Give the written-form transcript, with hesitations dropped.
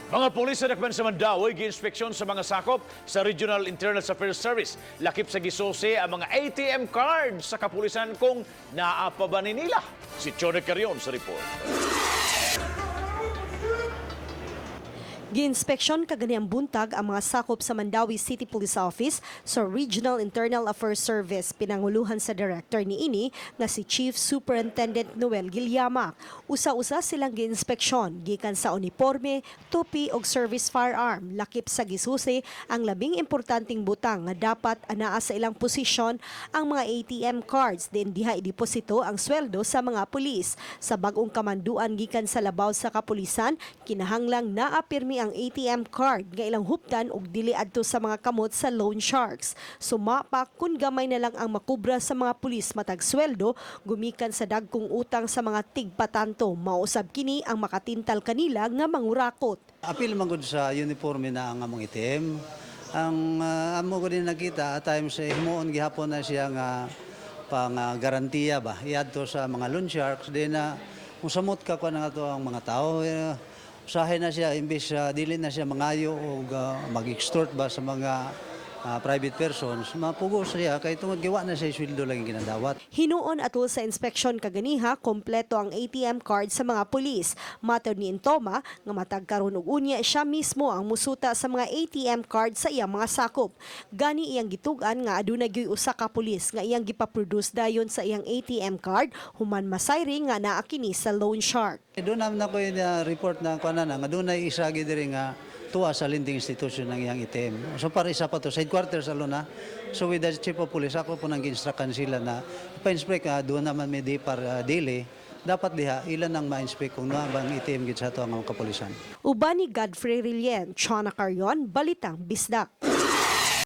Mga pulis sa Dakban sa Mandaue giinspeksyon sa mga sakop sa Regional Internal Affairs Service. Lakip sa gisusi ang mga ATM card sa kapulisan kung naa pa ba ni nila. Si Chone Carion sa report. Giinspeksyon kaganihang buntag ang mga sakop sa Mandaue City Police Office sa Regional Internal Affairs Service, pinanguluhan sa director niini nga si Chief Superintendent Noel Gilyama. Usa-usa silang giinspeksyon gikan sa uniforme, tupi og service firearm. Lakip sa gisusi ang labing importanteng butang nga dapat anaa sa ilang posisyon, ang mga ATM cards din diha ideposito ang sweldo sa mga pulis. Sa bag-ong kamanduan gikan sa labaw sa kapulisan, kinahanglang naa pirmi ang ATM card nga ilang huptan og dili adto sa mga kamot sa loan sharks. Sumapa kun gamay na lang ang makubra sa mga pulis matag sweldo gumikan sa dagkong utang sa mga tigpatanto. Mausab kini ang makatintal kanila nga mangurakot. Apil man gud sa uniforme na ang among ATM. Ang amo ko din nakita at times eh, himuon gihapon na siya nga pang garantiya ba iadto sa mga loan sharks din na kung samot ka kuan nga ato ang mga tao eh, usahay na siya imbes dili na siya mangayo og mag-extort ba sa mga private persons, mapugo siya kay tungod giwa na siya sweldo lang yung ginadawat. Hinuon atol sa inspeksyon kaganiha, kompleto ang ATM card sa mga pulis. Matod ni Intoma, nga matag karon og unya siya mismo ang musuta sa mga ATM card sa iyang mga sakop. Gani iyang gitug-an nga aduna gyoy usa ka pulis nga iyang gipaproduce dayon sa iyang ATM card human masayri nga naa kini sa loan shark. Doon naman ako yung report na kuan na nga doon ay isa gyud diri nga tuwa sa lending institution ng iyang ATM. So para isa pa to sa headquarters alone na. So with the chief of police, ako po nang gi-instructan sila na pa-inspect doon naman may di par daily dapat diha ilan ang ma-inspect kung naa bang ATM gid sa ato ang kapulisan. Uban ni Godfrey Rilien, Chona Carion, Balitang Bisdak.